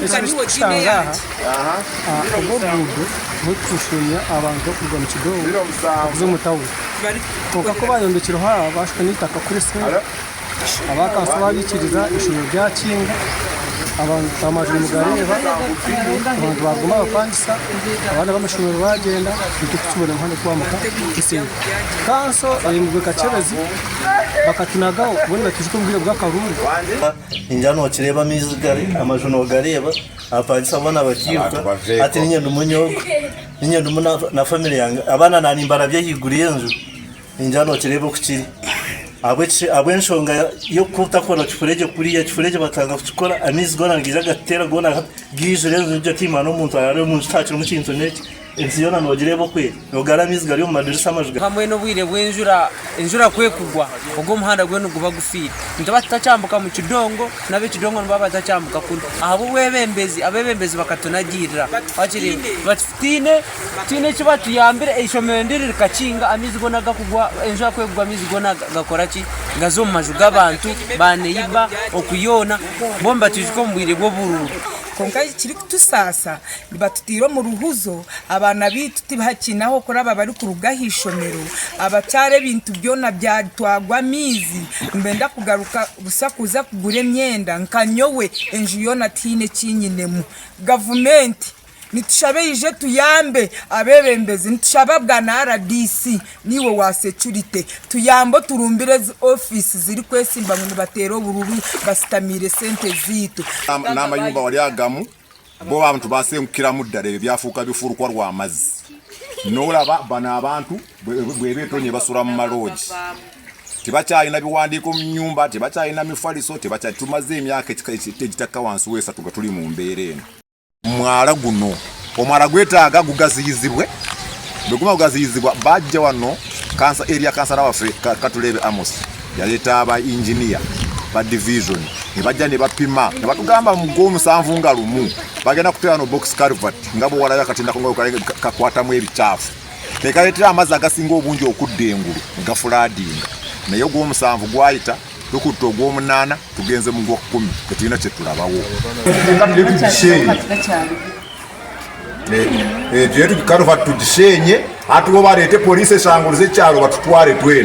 Ekirikushanga aha, ogu oruguudo rurikushumya abantu kuruga omu kidongo kuza omu tawuni. Kwonka ku baayombekireho aha baashuka n'eitaka kuri seeri, aba kanso baabaikiriza eishomero ryakinga, amaju nimugareeba, abantu baaguma bapangisa, abaana b'amashomero baagyenda, itwe tukibona omuhanda gwambuka eseeri. Kanso ey'omu Kakyebezi bakatunagaho mbwenu nibatwijuka omu bwire bw'akaruuru. Ningira nokireeba amaizi gari, amaju nogareeba, abapangisa boona bakiiruka, hati niinye ndimu nyoonka, niinye ndimu na famire yange, abaana na nimbarabya ahaiguru y'enju, ningira nokireeba oku kiri. Ahabw'enshonga y'okutakora kifuregye kuriya, kifuregye bakanga kukikora, amaizi goona nigaija gatuteera goona gaijura enju egyo tihaine n'omuntu araara omu nju tihakirimu kintu n'ekye. Ensi yoona noogireeba oku eri, noogara amaizi gari omu madirisa amaju ga. Hamwe n'obwire bw'enjura, enjura ku ekugwa, ogwo omuhanda gwona niguba gufiire. Nituba tutakyambuka mu kidongo, n'ab'ekidongo nibaba batakyambuka kunu. Ahabw'obwebembezi, abeebembezi bakatunagiirira. Wakireeba? Batutiine, tihaine eki batuyambire, eishomero ndiri rikakinga, amaizi goona gakugwa, enjura ku ekugwa amaizi goona gakora ki? Gaza omu maju g'abantu, baaneyiba, oku yoona, bo nibatwijuka omu bwire bw'oburuuru. Kwonka ekirikutusaasa, nibatutaire omu ruhuzo, abaana baitu tihakiine ah'okuraba barikuruga aha ishomero, abakyara ebintu byona byatwarwa amaizi, nibenda kugaruka busya kuza kugura emyenda nka nyowe enju yoona tihaine eki nyinemu. Gavumenti nitushaba eije etuyambe, abeebembezi nitushaba bwana RDC naiwe wa securite tuyambe oturumbire ezi ofiisi zirikwesimba ngu nibateera obururu basitamiire sente zaitu. N'amayumba wari agamu bo abantu basengukiramu ddala ebyo byafuuka bifurukwa rwamazzi noraba bano abantu bweba etonye basura mu maloogi tibakyalina biwandiiko mu nyumba tibakyalina mifaliso tumaze emyaka egitakka wansi w'esatu nga tuli mu mbeera eno. Omwara guno omwara gwetaaga gugaziyizibwe bwegumara kugaziyizibwa bajja wano kansa area kansala waffe Katureebe Amos yaleeta ba engineer ba division nibajja nibapima nibatugamba mu gwomusanvu nga lumu bagenda kuteera wano box culvert nga bwowalabye akatinda ako nga kakwatamu ebikyafu nekaletera amazzi agasinga obungi okudda engulu negafuladinga naye ogwomusanvu gwayita Tukutte ogw'omunaana tugenze mu gw'okkumi tetulina kye tulabawo. Tugye tugishenye hati bo bareete poliisi eshanguruze ekyaro batutware twena.